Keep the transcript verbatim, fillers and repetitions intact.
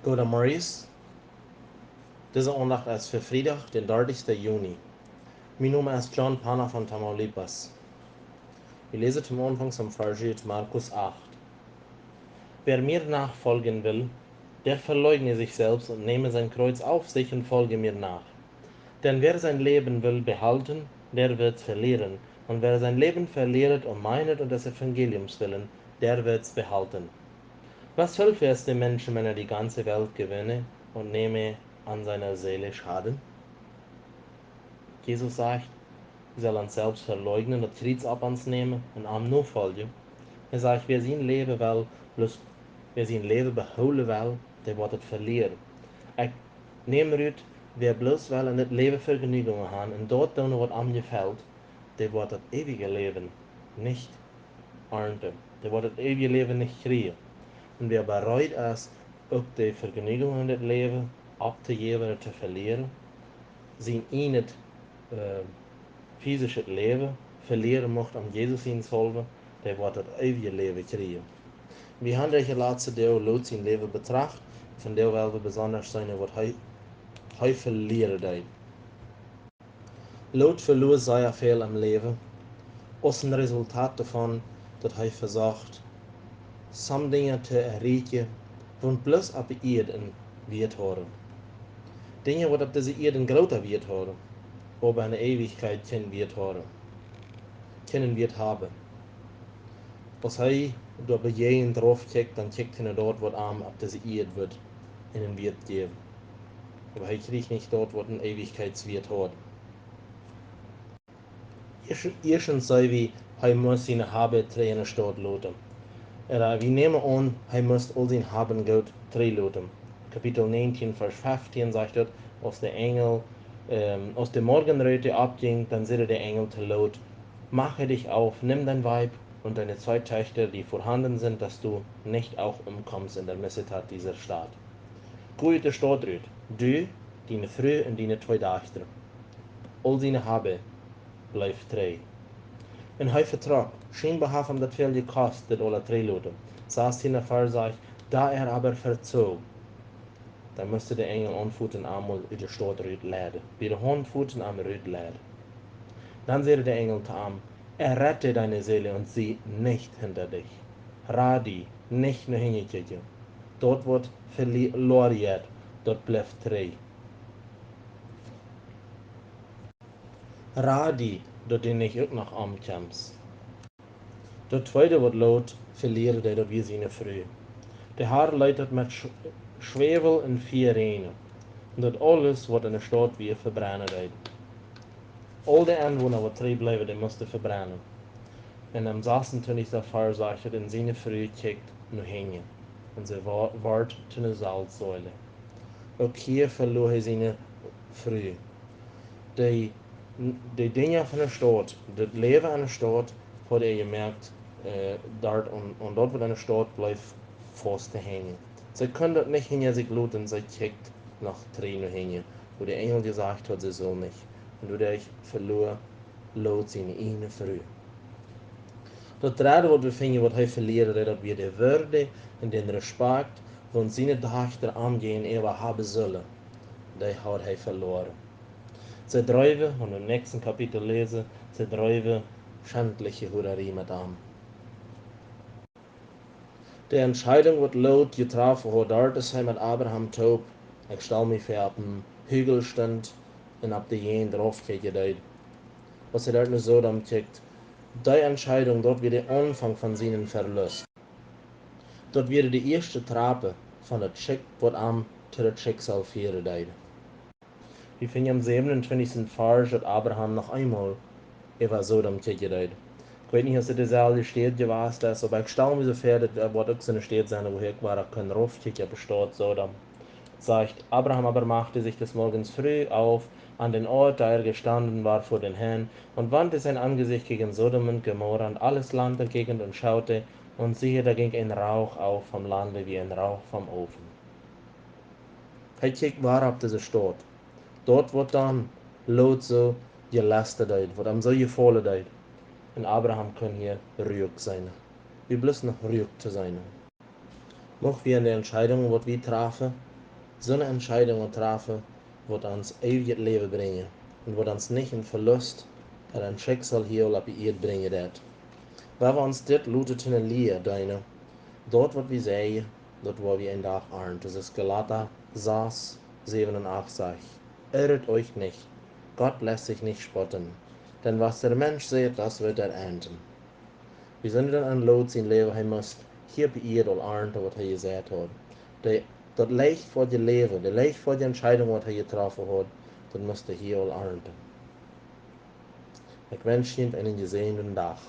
Goda Morjes. Dise Aundacht es fa Friedach, dän dartichsten Juni. Mien Nomen es John Pana von Tamaulipas. Wie läsen toom Aunfank toom Varsch ut Markus acht. Wer mir nachfolgen will, der verleugne sich selbst und nehme sein Kreuz auf sich und folge mir nach. Denn wer sein Leben will behalten, der wird's verlieren. Und wer sein Leben verliert um meinetwillen und des Evangeliums willen, der wird's behalten. Was helfe es dem Menschen, wenn er die ganze Welt gewinne und nehme an seiner Seele Schaden? Jesus sajcht, wie sellen ons selfst veleajnen, daut Kjriez opp ons nämen un am nofoljen. Hee sajcht, wäa sien Läwen well, bloos, wäa sien Läwen behoolen well, dee woat et velieren. Ekj näm rut, wäa bloos well en dit Läwen Vergnügungen haben un daut doonen, waut am jefelt, dee woat daut eewje Läwen nich arnten. Dee woat daut eewje Läwen nich kjrieen. Un wäa bereet es, uk de Vergnügungen en dit Läwen opptojäwen un to velieren, sien ieejnet, äh, physischet Läwen velieren mucht om Jesus sienetwillen, dee woat daut eewje Läwen kjrieen. Wie haben dise latste Doag Lot sien Läwen betracht, vondoag well wie besonda seenen, waut hee, hee velieren deed. Lot veloar sea väl em Läwen, aus een Resultat doavon, daut hee vesocht, some Dinja to erreichen, waut bloos opp de Ieed een Wieet hauden. Dinja, waut opp dise Ieed een groota Wieet hauden, oba en de Eewichkjeit kjeenen Wieet hauden, kjeenen Wieet haben. Aus hee doa bie de Jäajent rauf kjikjt, dan kjikjt hee no daut, waut am opp dise Ieed wudd eenen Wieet jäwen. Oba hee kjrieech nich daut, waut een Eewichkjeitswieet haud. Ieescht-, ieeschtens saj wie, hee must siene Haben trigj enne Staut loten. Ooda wie nämen aun, hee must aul sien Haben un Goot trigj loten. Kapitel näajentieen, Varsch feftieen sajcht daut, aus de Enjel, ähm, aus de Morgenröte oppjinkj, dan säd de Enjel to Lot: Mache dich auf, nimm dein Weib und deine zwei Töchter, die vorhanden sind, dass du nicht auch umkommst in der Missetat dieser Stadt. Go ut de Staut rut, du, diene Fru un diene twee Dajchta. Aul siene Haben bleef trigj. Un hee vetrok. Schienboa haft am daut väl jekost, dit aules trigj to loten. Sastieenda Varsch sajcht: Da er aber verzog, dan must de Enjel am aunfoten un am ut de Staut rut leiden. Bie de Haunt foten un am rut leiden. Dan säd de Enjel to am: Errette deine Seele und sieh nicht hinter dich. Räd die, nich no hinjen kjikjen. Daut, waut veloaren jeit, daut blift trigj. Räd die, daut du nich uk noch omkjemst. Daut tweede, waut Lot velieren deed, daut wia siene Fru. De Har leet daut met Sch-, Schwäwel un Fia räajnen. Un daut aules, waut en de Staut wia, vebrennen deed. Aul de Enwona, waut trigj bleewen, dee musten vebrennen. Un aum sastieenden Varsch sajcht daut: Un siene Fru kjikjt no hinjen, un see wo-, wort to eene Salzsäule. Uk hia veloar hee siene Fru. De, de Dinja von de Staut, daut Läwen en de Staut, haud hee jemoakt, äh, doa un, un daut, waut en de Staut bleef, faust to henjen. See kunn daut nich hinja sikj loten, see kjikjt noch trigj no hinjen, wua de Enjel jesajcht haud, see sull nich. Un doaderch veloar Lot siene ieejne Fru. Daut dredde, waut wie finjen, waut hee velieren deed, daut wia de Wieed un dän Respakjt, waut siene Dajchta am jäajenäwa haben sullen. Dee haud hee veloaren. See dreewen, wan wie em näakjsten Kapitel läsen, see dreewen schendliche Hurarie met am. De Entscheidunk, waut Lot jetroffen haud, doa es hee met Abraham toop, ekj stal mie väa, opp een Hügel stunt un opp de Jäajent rauf kjikjen deed. Aus hee doa no Sodom kjikjt, dee Entscheidunk, daut wia de Aunfank von sienen Velust. Daut wia de ieeschte Trap von daut Schekj, waut am to daut Schicksal fieren deed. Wie finjen aum säwenuntwintichsten Varsch, daut Abraham noch eemol äwa Sodom kjikjen deed. Ekj weet nich, aus et deeselwje Staut jewast es, oba ekj stal mie soo väa, daut et woat uk soone Staut sennen, wua ekj wada kunn rauf kjikjen opp de Staut Sodom. Sajcht: Abraham aber machte sich des Morgens früh auf an den Ort, da er gestanden war vor den Herrn, und wandte sein Angesicht gegen Sodom und Gomorra und alles Land der Gegend und schaute, und siehe, da ging ein Rauch auf vom Lande wie ein Rauch vom Ofen. Hee kjikjt wada opp dise Staut. Daut, waut dan Lot soo jelestet deed, waut am soo jefaulen deed. Un Abraham kunn hia ruhig sennen. Wie bloos noch ruhig to sennen. Mucht wie en de Entscheidunk, waut wie trafen, soone Entscheidungen trafen, waut ons eewjet Läwen brinjen un waut ons nich een Velust ooda een Schicksal hia opp de Ieed brinjen deit. Wan wie ons dit loten to ne Lia deenen, daut waut wie seien, daut woa wie een Dach arnten. Soo aus Galata sas, säwen un acht sajcht: Irret euch nicht, Gott lässt sich nicht spotten, denn was der Mensch sät, das wird er ernten. Wie seenen dan en Lot sien Läwen, hee must hia opp de Ieed aul arnten, waut hee jeseit haud. De, daut leichtfoadje Läwen, de leichtfoadje Entscheidung, waut hee jetroffen haud, daut must hee hia aul arnten. Ekj wensch junt eenen jesäajenden Dach.